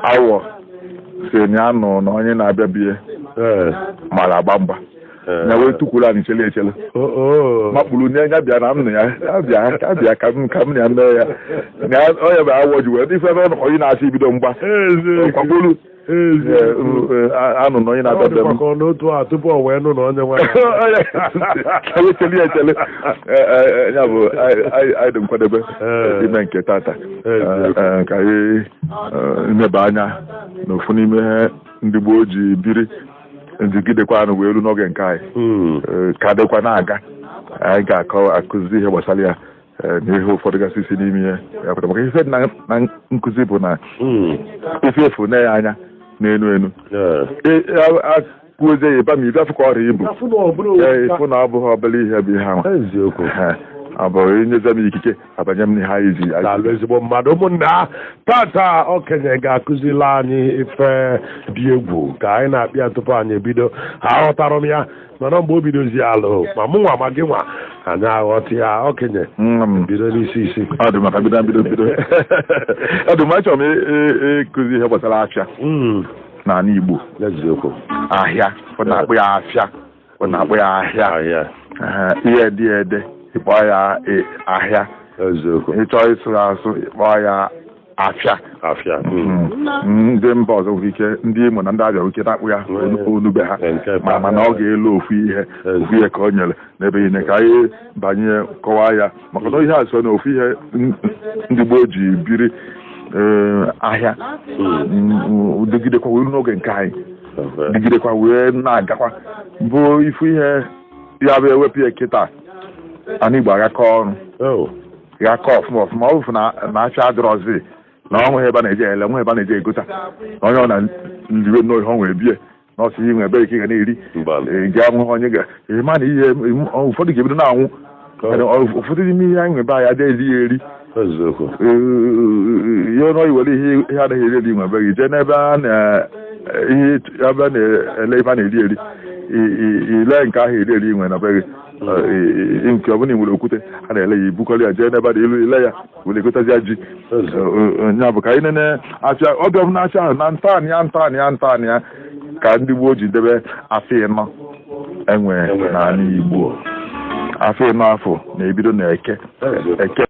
Awọ si na ya nụ na onye na-abịa bie mara agba mgba, ya wee tukwuru anyị chele echele, makpuru nye ya bịa na m nụ ya, ya bịa ka bịa ka m na ya mee ya na onye bụ awọ ji wee ife ebe onye na-achọ ibido mgba kwagburu anụ na onye na-abịa bịa m ọ n'otu a tupu o wee nụ na onye nwe ka wee chele ya echele. Ya bụ anyị dị nkwadebe ime nke tata ka anyị neba anya n'ofu n'ime ihe ndị gboo ji biri njigidekwa anụ wee ru n'oge nke anyị ka dịkwa na-aga. Anyị ga-akọ akụzi ihe gbasara ya na ihe ụfọdụ gasị isi n'ime ihe ya pụta, maka ife dị na nkụzi bụ na ife efu na ya anya n'enu enu akwuozie ya ịba ma ịbịa fụ ka ọrịa ibu ịfụ na ọ bụghị obere ihe bụ ihe ahụ. Eziokwu. Ọ bụ inyezi m ikike abanye m n'ihe anyị ji. Daalụ, ezigbo mmadụ. Ụmụnna, tata okenye ga-akụzili anyị ife dị egwu ka anyị na-akpịa. Tupu anyị ebido, aghọtara m ya, mana mgbe o bidozi alụ ma mụ nwa ma gị nwa, anyị aghọta ya. Okenye, bido n'isi isi. Ọ dị maka bido bido bido. Ọ dị mma, achọrọ m ịkụzi ihe gbasara afịa n'ala Igbo. Eziokwu. Ahịa, ọ na-akpụ ya afịa, ọ na-akpụ ya ahịa. Ahịa. Ihe dị ede, ịkpọ ya ahịa. Eziokwu. Ịchọọ ịsụ ya asụ, ịkpọ ya afịa. Afịa. Ndị mba ọzọ nwere ike, ndị Imo na ndị Abịa nwere ike na-akpụ ya onube ha, ma mana ọ ga-elu ofu ihe, ofu ihe ka o nyere n'ebe niile. Ka anyị banye kọwaa ya, maka na ihe a so na ofu ihe ndị gboo ji biri ahịa dịgidekwa wee n'oge nke anyị, dịgidekwa wee na-agakwa, bụ ifu ihe ya bụ ewepụ ya kịta, ana Igbo agakọ ọrụ ghakọ ọfụma ọfụma. Ọ bụ na afịa adịrọzi, na ọ nweghị ebe a na-eje ele, nweghị ebe a na-eje egota, na onye ọ na nriwe nnọọ ihe ọ nwere bie na ọsọ ihe nwe ebe ike ga na-eri ga anwụ onye ga ịma na ihe ụfọdụ ga-ebido na-anwụ. Ụfọdụ n'ime ihe anyị nwebe anyị adịghị eri ya eri. Ihe ọnụ were ihe ihe anaghị eri eri nwebe gị jee n'ebe a na ihe ebe a na-ele ife a na-eri eri, ile nke ahụ eri eri nwe na be gị, nke ọ bụla ị nwere okwute a na-ele ya, ibukọrọ ya jee n'ebe a na-elu ile ya were egotazia ji. Ya bụ ka anyị nene afịa ọbịa ọbụla, afịa ahụ na ntọanị ya, ntọanị ya, ntọanị ya ka ndị gboo ji debe afọ 4 enwe n'ala Igbo. Afọ 4 afọ na-ebido na Eke, Eke.